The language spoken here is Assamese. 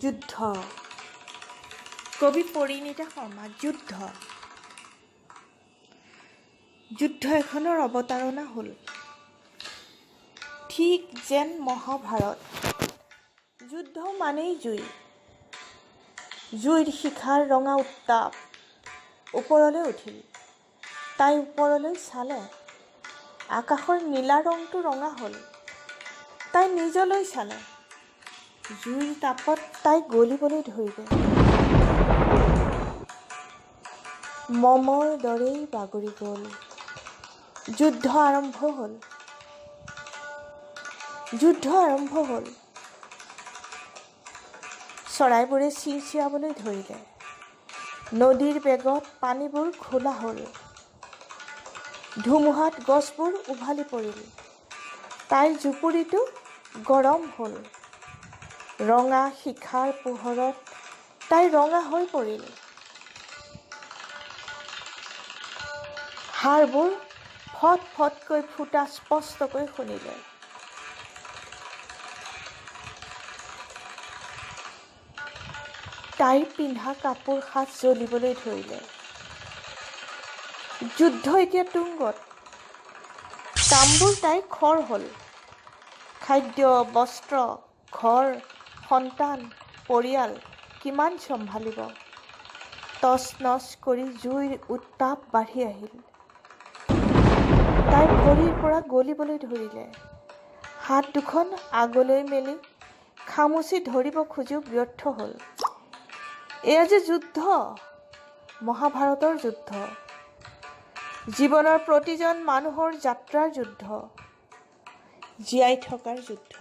যুদ্ধ। কবি পৰিণীতা শৰ্মা। যুদ্ধ। যুদ্ধ এখনৰ অৱতাৰণা হ'ল, ঠিক যেন মহাভাৰত। যুদ্ধ মানেই জুই। জুইৰ শিখাৰ ৰঙা উত্তাপ ওপৰলৈ উঠিল। তাই ওপৰলৈ চালে। আকাশৰ নীলা ৰংটো ৰঙা হ'ল। তাই নিজলৈ চালে। জুইৰ তাপত তাই গলিবলৈ ধৰিলে। মমৰ দৰেই বাগৰি গ'ল। যুদ্ধ আৰম্ভ হ'ল। যুদ্ধ আৰম্ভ হ'ল। চৰাইবোৰে চিঁ চিয়াবলৈ ধৰিলে। নদীৰ বেগত পানীবোৰ ঘোলা হ'ল। ধুমুহাত গছবোৰ উভালি পৰিল। তাইৰ জুপুৰিটো গৰম হ'ল। ৰঙা শিখাৰ পোহৰত তাই ৰঙা হৈ পৰিল। হাড়বোৰ ফট ফটকৈ ফুটা স্পষ্টকৈ শুনিলে। তাইৰ পিন্ধা কাপোৰ সাজ জ্বলিবলৈ ধৰিলে। যুদ্ধ এতিয়া তুংগত। কামবোৰ তাইৰ খৰ হ'ল। খাদ্য, বস্ত্ৰ, ঘৰ, সন্তান, পৰিয়াল কিমান চম্ভালিব? তচ নচ কৰি জুইৰ উত্তাপ বাঢ়ি আহিল। তাইৰ ভৰিৰ পৰা গলিবলৈ ধৰিলে। হাত দুখন আগলৈ মেলি খামুচি ধৰিব খোজো ব্যৰ্থ হ'ল। এয়া যে যুদ্ধ, মহাভাৰতৰ যুদ্ধ, জীৱনৰ প্ৰতিজন মানুহৰ যাত্ৰাৰ যুদ্ধ, জীয়াই থকাৰ যুদ্ধ।